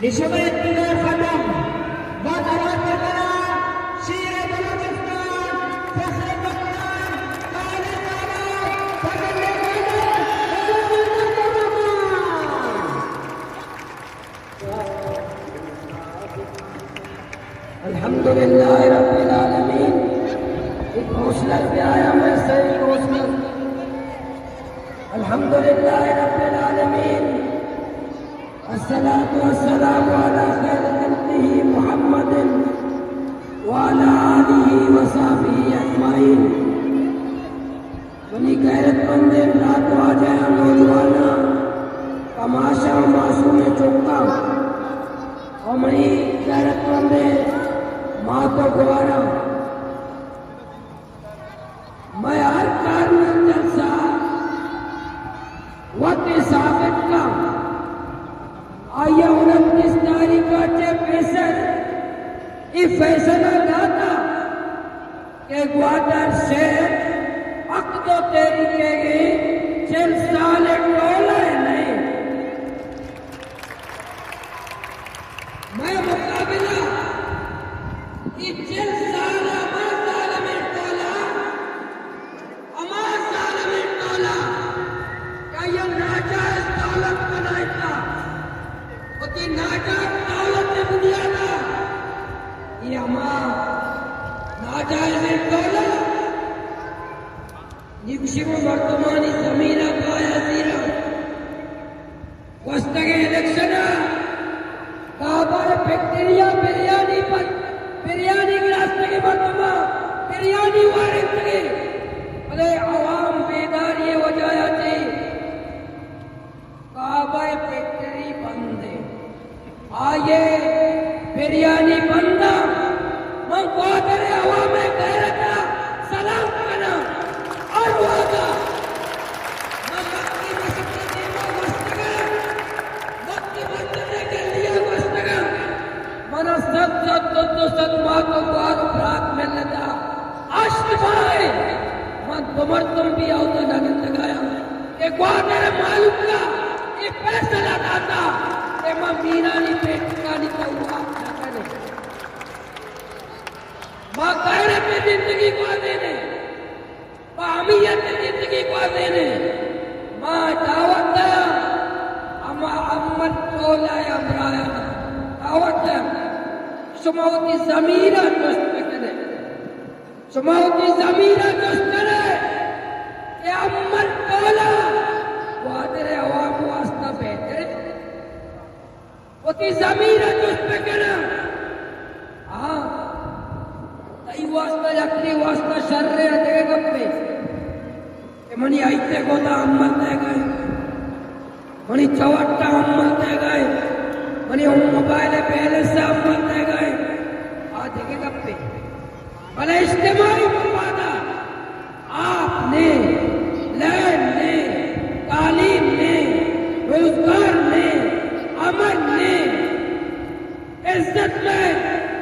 نشمہ اقتدار ختم۔ ما توار پر کرا شیر بلوچستان، فخر پٹھان، کالے کالا، فخر پٹھان۔ الحمد لله رب العالمين. ایک حوصلہ پہ آیا میں سے ایک حوصلہ۔ الحمد لله رب العالمين. الصلاة والسلام على خير خلقه محمد وعلى آله وصحبه أجمعين. منی غیرت مندیں برات واجہاں، نوجواناں، کماشاں، معصومیں چکاں، او منی غیرت مندیں مات و گواراں، مئے ہر کارمرد جلسہ وت اے ثابت کن، آئی ءَ انتیس تاریخ ءَ چہ پیسر اے فیصلہ داتا کہ گوادر شہر حق تو تحریک ءِ چل سال ٹولہ ءَ نئے۔ مئے مقابلہ اے چل سال ءَ ہما ظالمیں ٹولہ، ہما ظالمیں ٹولہ کہ آئی ءَ ناجائز دولت بنائینتا، وتی ناجائز دولت ءِ بنیاد ءَ، اے ہما ناجائزیں ٹولہ، نی گوشی، مردمانی زمین ءَ بایا زیرا۔ گوستگیں الیکشن ءَ کعبہ ءِ فیکٹری ءَ بریانی پر، بریانی گراستگیں مردماں بریانی وارینتگیں، بلے عوام بیداری ءِ وجہ ءَ چہ کعبہ ءِ فیکٹری بند اِنت۔ آئی ءِ بریانی بند اِنت۔ من گوادر ءِ عوام ءِ غیرت ءَ سلام کناں۔ ہر وہد ءَ من مکی مسجد ءِ دیم ءَ گوستگاں، مکی مسجد ءِ گلی ءَ گوستگاں، من ءَ سد سد دو دو سد مات و گوار و برات ملت ءَ ہشت ماہ ءَ من دو مردم بھی اودا نہ گندگایاں کہ گوادر ءِ مہلوک ءَ اے فیصلہ داتا کہ ما میرانی پیٹکانی تہ واب نہ کنیں۔ ما غیرت ءِ زندگی گوازینیں، ما اہمیت ءِ زندگی گوازینیں۔ ما دعوت داں ہما امن ٹولہ ءِ ہمراہاں، دعوت داں شما وتی ضمیر ءَ جست بکنے۔ شما وتی ضمیر ءَ جست کنے کہ امن ٹولہ گوادر ءِ عوام ءِ واسطہ بہتر اِنت؟ وتی ضمیر ءَ جست بکنے۔ ہاں، تئی واسطہ، یکے واسطہ شر اِنت، دگہ گپے کہ منی ہئیت ءِ گودا امن دئیگ ءَ اِنت۔ منی چوٹ ءَ امن دئیگ ءَ اِنت، منی موبائل ءِ بیلنس ءَ امن دئیگ ءَ اِنت، آ دگہ گپے۔ بلے اجتماعی مفاد ءَ آپ نے، لین نے، تعلیم نے، روزگار نے، امن نے، عزت نے،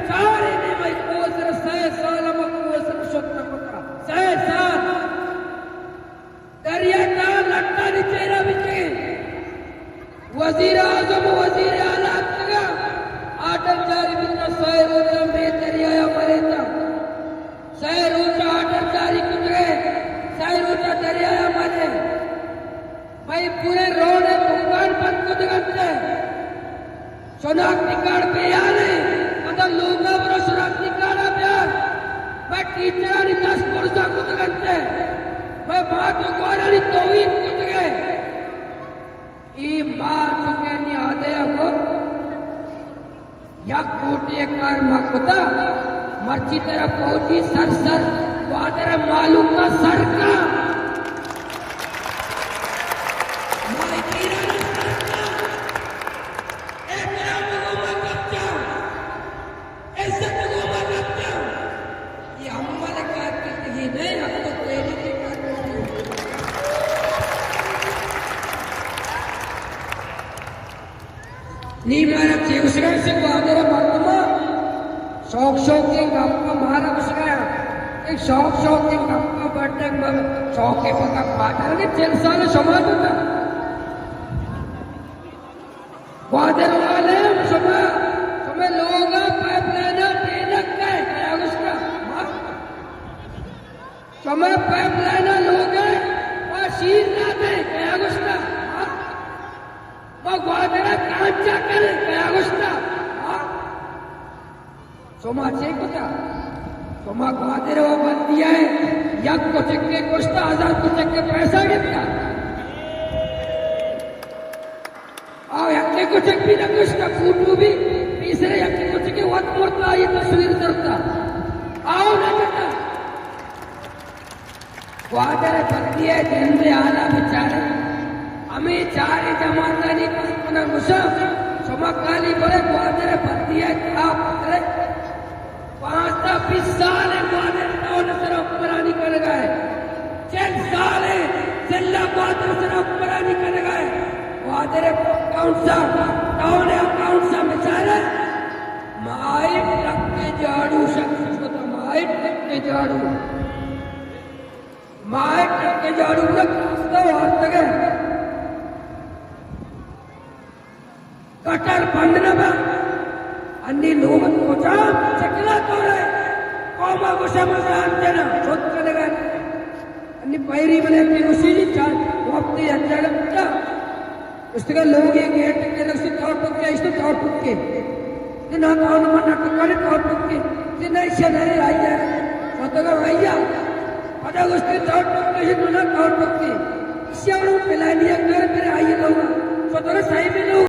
چارے نے، مئے کوہ ءِ سر ءَ سئے سال ءَ ما کوہ ءِ سر ءَ شت نہ کتا۔ سئے سال۔ دریا ءِ تہا لٹانی چیرا بیتگیں۔ وزیر اعظم و وزیر اعلیٰ اتکگاں، آرڈر جاری بیتا، سئے روچ ءَ مئے دریا ءَ مریتا۔ سئے روچ ءَ آرڈر جاری کتگے، سئے روچ ءَ دریا ءَ مرے۔ مئے پورے روڈ ءِ دکان بند کتگ اَنت۔ شناختی کارڈ بے حال اِنت، پدا لوگ ءَ برو شناختی کارڈ ءَ بیار۔ مئے ٹیچرانی دست برزا کتگ اَنت، مئے مات و گوارانی توہین کتگ اَنت۔ اے مات چکانی عہدے ءَ گوں یک کوٹی ءِ کار ما کتا، مرچی ترا فوجی سر سر گوادر ءِ مہلوک ءَ سر کا۔ ما ایران ءَ سر کا۔ احترام گوں ما کپتاں، عزت گوں ما کپتاں۔ اے امن ءِ کارکردگی نہ اِنت، حق تو تحریک ءِ کارکردگی۔ نی مارا چے گوشگ ءَ اِنت گوادر ءِ مردماں؟ شوق شوقیں گپ ءَ مارا گوشگ ءَ اِنت۔ اے شوق شوقیں گپ ءَ بڈگ مہ، شوق ءَ پدا گوادر ءَ چل سال شما کتا۔ گوادر والے، شما، شما لوگا پائپ لائنا ٹینک کئے، کیا گوشتا؟ ہاں؟ شما پائپ لائنا لوگا پا شیر نہ دے، کیا گوشتا؟ ہاں؟ ما گوادرا کانچا کرے، کیا گوشتا؟ ہاں؟ شما چے کتا؟ شما گوادر و بندی ء یک کچکے کشتا، ہزار کچکے پیسہ گپتا۔ آ یکے کچک بھی نہ کشتا، فوٹو بھی، تیسرے یکے کچکے وت مرتا، آئی تصویر درتا۔ آؤ نہ کتا۔ گوادر بندی ء جند ء حالا بچارے۔ ہمے چاریں جماعتانی کارکناں گوشاں، شما کالی برے گوادر بندی ء تہا پترے۔ پانزدہ بیست سال ء گوادر ٹاؤن ء سرا حکمرانی کنگا ء۔ چل سال ء ضلع گوادر سرا حکمرانی کنگا ء۔ گوادر اکاؤنٹس ء، ٹاؤن اکاؤنٹس ء بچارے۔ مائی ٹک ء جاڑو شک شتا، مائی ٹک ء جاڑو۔ مائی ٹک ء جاڑو نہ کاستا وارتگ ء۔ گٹر بند نہ با۔ انی لوگ کجام چکلا تو رہے؟ قوم ء گوشا مزان جنا، شد کنگا۔ انی پیری بنے پیروسی جی چار وقت یک جگہ بتا۔ اشتگا لوگ یہ گیٹ کے لگسی تاؤ ٹکے، اشتو تاؤ ٹکے۔ جی نہ تاؤ نہ من نہ ٹکا نے تاؤ ٹکے۔ جی نہ ایشا نہ آئی ہے۔ شتگا آئی ہے۔ پدا گوشتے تاؤ ٹکے، جی نہ تاؤ ٹکے۔ ایشا رو پلانیا کر میرے آئی لوگا۔ شتگا صحیح میں لوگ